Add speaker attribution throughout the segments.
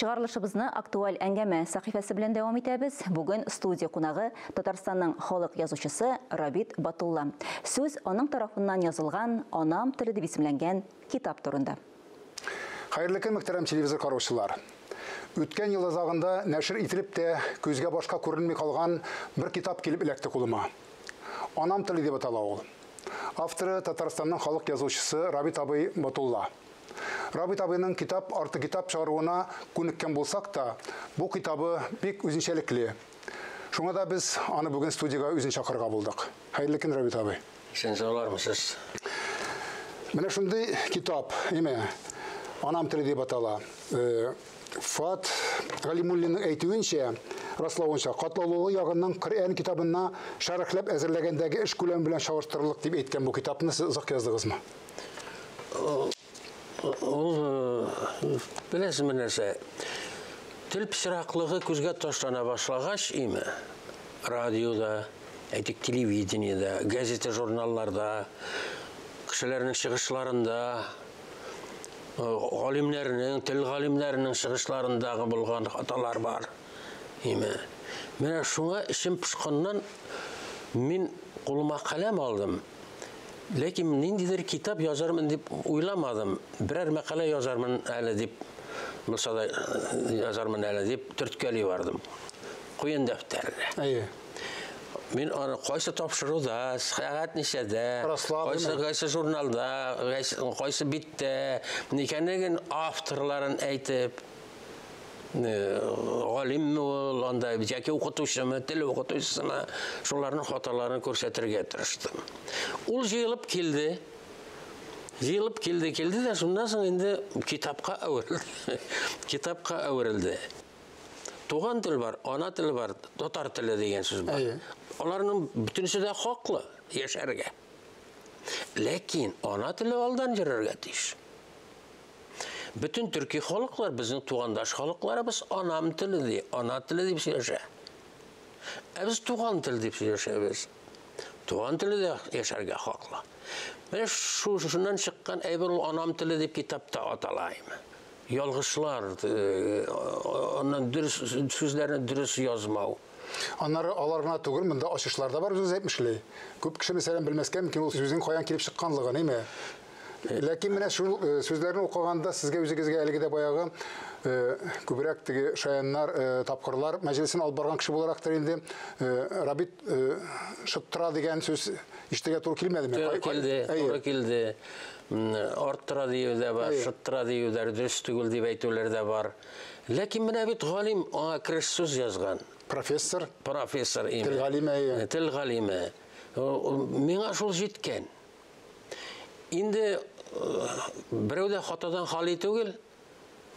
Speaker 1: Чыгарылышыбызны актуаль әңгәмә сәхифәсе белән дәвам итәбез. Бүген студия кунагы Татарстанның халык язучысы Рабит Батулла. Сүз аның тарафыннан язылган Анам теле дип исемләнгән китап турында.
Speaker 2: Хәерле көн, мөхтәрәм телевизор караучылар. Үткән ел азагында нәшер ителеп тә күзгә башка күренми калган бер китап килеп эләкте кулыма. Анам теле дип атала ул. Авторы Татарстанның халык язучысы Рабит абый Батулла. Рабит абыйның китап арты китап чыгаруына күнеккән булсак та, бу китабы бик үзенчәлекле. Шуңа да без аны бүген студиягә үзен чакырырга булдык. Хәерле көн, Рабит абый.
Speaker 3: Исән саулармысыз?
Speaker 2: Менә шундый китап, име, Анам теле дип атала. Фат Галимуллинның әйтүенчә, раславынча, катлаулылыгы ягыннан Коръән китабына шәрехләп әзерләгәндәге эш күләме белән чагыштырырлык дип әйткән бу китапны сез озак яздыгызмы?
Speaker 3: Ул, беләсезме нәрсә, тел пычраклыгы күзгә ташлана башлагач, име, радиода, әйтик, телевидениедә, газета-журналларда, кешеләрнең чыгышларында, галимнәрнең, тел галимнәренең чыгышларындагы булган хаталар бар. Име. Менә шуңа эчем пошканнан мин кулыма каләм алдым. Ләкин ниндидер китап язармын дип уйламадым. Берәр мәкалә язармын әле дип, булса да язармын әле дип төрткәли бардым. Куен дәфтәренә.
Speaker 2: Әйе.
Speaker 3: Мин аны кайсы тапшыруда, сәгать ничәдә,
Speaker 2: Раслап,
Speaker 3: кайсы кайсы журналда, кайсы, кайсы биттә икәнлеген авторларын әйтеп, галимме ул анда, яки укытучымы, тел укытучысымы, шуларның хаталарын күрсәтергә тырыштым. Ул җыелып килде. Җыелып килде, килде дә шуннан соң инде китапка әверелде. Китапка әверелде. Туган тел бар, ана теле бар, татар теле дигән сүз бар.
Speaker 2: Әйе.
Speaker 3: Аларның бөтенесе дә хаклы яшәргә. Ләкин ана теле алдан йөрергә тиеш. Бөтен төрки халыклар, безнең тугандаш халыкларыбыз анам теле ди, ана теле дип сөйләшә. Ә без туган тел дип сөйләшәбез. Туган теле дә яшәргә хаклы. Менә шуннан чыккан әйбер ул анам теле дип китапта атала име. Ялгышлар, аннан дөрес сүзләрне дөрес язмау.
Speaker 2: Аннары алар гына түгел, монда ачышлар да бар, үзегез әйтмешли. Күп кеше, мәсәлән, белмәскә мөмкин ул сүзнең каян килеп чыкканлыгын, әйме? Ләкин менә шул сүзләрне укыганда сезгә үзегезгә әлеге дә баягы күбрәк теге шаяннар, тапкырлар мәҗлесен алып барган кеше буларактыр инде, Рабит шыттыра дигән сүз ишетергә туры килмәдеме?
Speaker 3: Туры килде, туры килде. Арттыра дию дә бар, шыттыра дию дә, дөрес түгел дип әйтүләр дә бар. Ләкин менә бит галим аңа кереш сүз язган.
Speaker 2: Профессор.
Speaker 3: Профессор име.
Speaker 2: Тел галиме.
Speaker 3: Тел галиме. Миңа шул җиткән. Инде берәү дә хатадан хали түгел.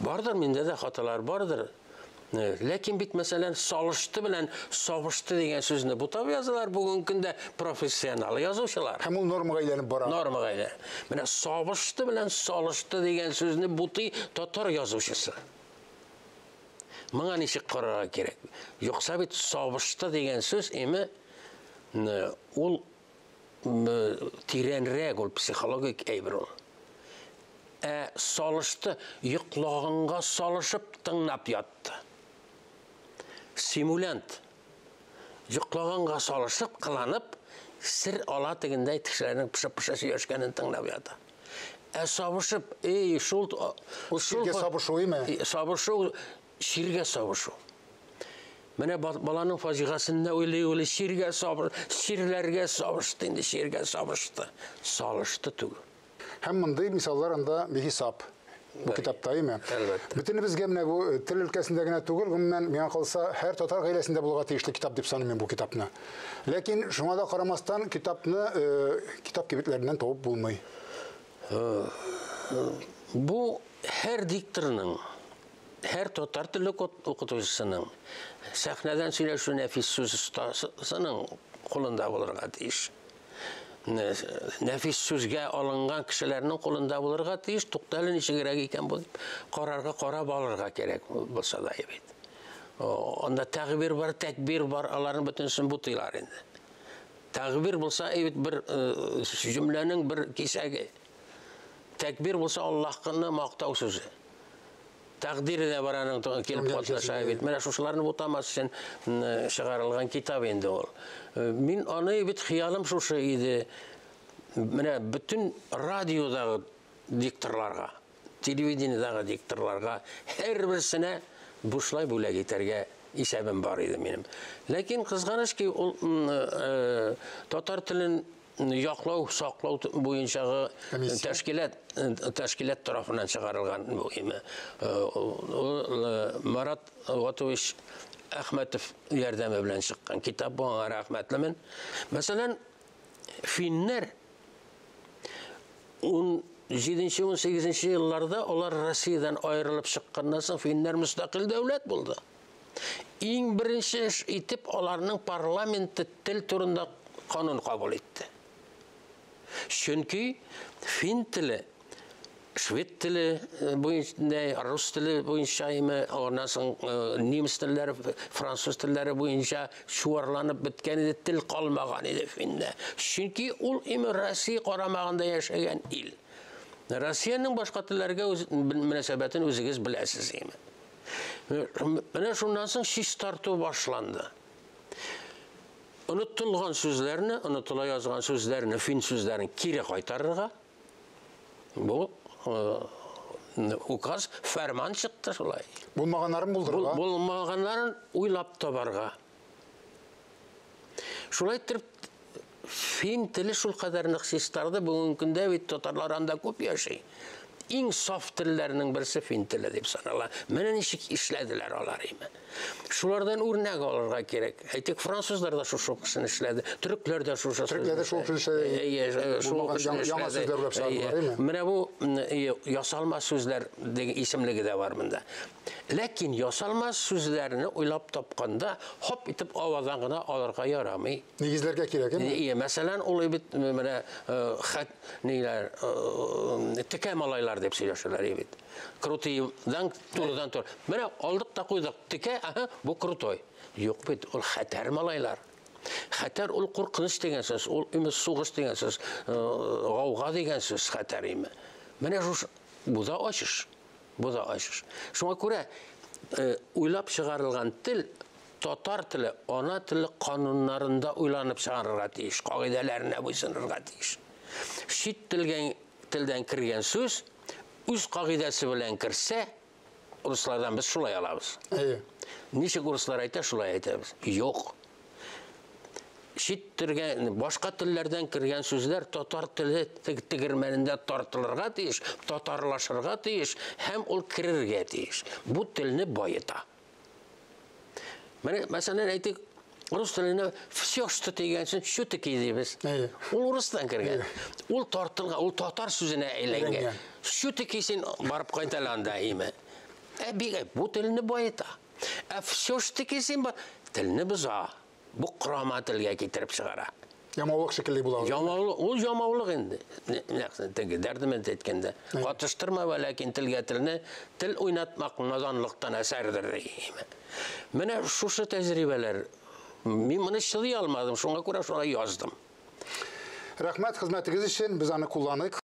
Speaker 3: Бардыр, миндә дә хаталар бардыр. Ләкин бит, мәсәлән, салышты белән сабышты дигән сүзне бутап язалар бүгенге көндә профессионал язучылар.
Speaker 2: Һәм ул нормага әйләнеп бара.
Speaker 3: Нормага әйләнеп. Менә сабышты белән салышты дигән сүзне бутый татар язучысы. Моңа ничек карарга кирәк? Юкса бит сабышты дигән сүз име ул тирәнрәк, ул психологик әйбер ул. Ә салышты, йоклаганга салышып тыңлап ятты. Симулянт. Йоклаганга салышып, кыланып, сер ала тегендәй кешеләрнең пыша-пыша сөйләшкәнен тыңлап ята. Ә сабышып, эй, шул,
Speaker 2: Ул чиргә сабышу име?
Speaker 3: Сабышу, чиргә сабышу. Менә баланың фаҗигасын да уйлый-уйлый, чиргә сабыр, чирләргә сабышты инде, чиргә сабышты. Салышты түгел.
Speaker 2: Һәм мондый мисаллар анда бихисап. Бу китапта, әйме?
Speaker 3: Әлбәттә.
Speaker 2: Бөтенебезгә менә бу тел өлкәсендә генә түгел, гомумән, миңа калса, һәр татар гаиләсендә булырга тиешле китап дип саныйм мин бу китапны. Ләкин шуңа да карамастан китапны китап кибетләреннән табып булмый.
Speaker 3: Бу һәр дикторның, һәр татар теле укытучысының, сәхнәдән сөйләшү нәфис сүз остасының кулында булырга тиеш. Нәфис сүзгә алынган кешеләрнең кулында булырга тиеш. Туктале, ничегрәк икән бу дип карарга, карап алырга кирәк булса да бит. Анда тәгъбир бар, тәкбир бар, аларның бөтенесен бутыйлар инде. Тәгъбир булса, бит бер җөмләнең бер кисәге. Тәкбир булса, Аллаһны мактау сүзе. Тәкъдире дә бар аның килеп катнаша бит. Менә шушыларны бутамас өчен чыгарылган китап инде ул. Мин аны бит хыялым шушы иде. Менә бөтен радиодагы дикторларга, телевидениедагы дикторларга һәрберсенә бушлай бүләк итәргә исәбем бар иде минем. Ләкин кызганыч ки, ул татар телен яклау, саклау буенчагы тәшкилат тарафыннан чыгарылган бу име. Марат Гатович Әхмәтов ярдәме белән чыккан китап, бу аңа рәхмәтлемен. Мәсәлән, финнәр 17-18 елларда алар Россиядән аерылып чыкканнан соң финнәр мөстәкыйль дәүләт булды. Иң беренче эш итеп аларның парламенты тел турында канун кабул итте. Чөнки фин теле, швед теле буенча, рус теле буенча, аннан соң немец телләре, француз телләре буенча чуарланып беткән иде, тел калмаган иде финдә. Чөнки ул име Россия карамагында яшәгән ил. Россиянең башка телләргә мөнәсәбәтен үзегез беләсез име. Менә шуннан соң чистарту башланды. Онытылган сүзләрне, онытыла язган сүзләрне, фин сүзләрен кире кайтарырга. Бу указ, фәрман чыкты шулай.
Speaker 2: Булмаганнарын булдырырга.
Speaker 3: Булмаганнарын уйлап табарга. Шулай итеп, фин теле шул кадәр нык чистарды, бүгенге көндә бит татарлар анда күп яши. Иң саф телләрнең берсе фин теле дип санала. Менә ничек эшләделәр алар име. Шулардан үрнәк алырга кирәк. Әйтик, французлар да шушы эшне эшләде, төрекләр дә шушы
Speaker 2: Төрекләр дә шул эшне эшләде. Яңа сүзләр уйлап чыгардылар, әйме?
Speaker 3: Менә бу ясалма сүзләр дигән исемлеге дә бар монда. Ләкин ясалма сүзләрне уйлап тапканда, хоп итеп аваздан гына алырга ярамый.
Speaker 2: Нигезләргә кирәк, әйме?
Speaker 3: Ие, мәсәлән, ул бит менә хәт ниләр, текә малайлар дип сөйләшәләр бит. Крутыйдан турыдан тур. Менә алдык та куйдык. Текә, аһа, бу крутой. Юк бит, ул хәтәр малайлар. Хәтәр ул куркыныч дигән сүз, ул име сугыш дигән сүз, гауга дигән сүз хәтәр име. Менә шушы бу да ачыш. Бу да ачыш. Шуңа күрә уйлап чыгарылган тел татар теле, ана теле кануннарында уйланып чыгарырга тиеш, кагыйдәләренә буйсынырга тиеш. Чит телдән кергән сүз үз кагыйдәсе белән керсә, руслардан без шулай алабыз. Ничек руслар әйтә, шулай әйтәбез. Юк. Чит телгә, башка телләрдән кергән сүзләр татар теле тегермәнендә тартылырга тиеш, татарлашырга тиеш һәм ул керергә тиеш. Бу телне байыта. Менә, мәсәлән, әйтик, рус теленә все, что дигән сүз, все-таки дибез. Ул урыстан кергән. Ул тартылган, ул татар сүзенә әйләнгән. Все-таки син барып кайт әле анда, име. Ә бик бу телне байыта. Ә все-таки син бар, телне боза. Бу корама телгә китереп чыгара.
Speaker 2: Ямаулык шикелле була.
Speaker 3: Ямаулык, ул ямаулык инде. Нәкъ теге Дәрдемәнд әйткәндә, катыштырма вә ләкин телгә телне, тел уйнатмак наданлыктан әсәрдер ди. Менә шушы тәҗрибәләр. Мин моны чыдый алмадым, шуңа күрә шулай яздым.
Speaker 2: Рәхмәт хезмәтегез өчен, без аны кулланыйк.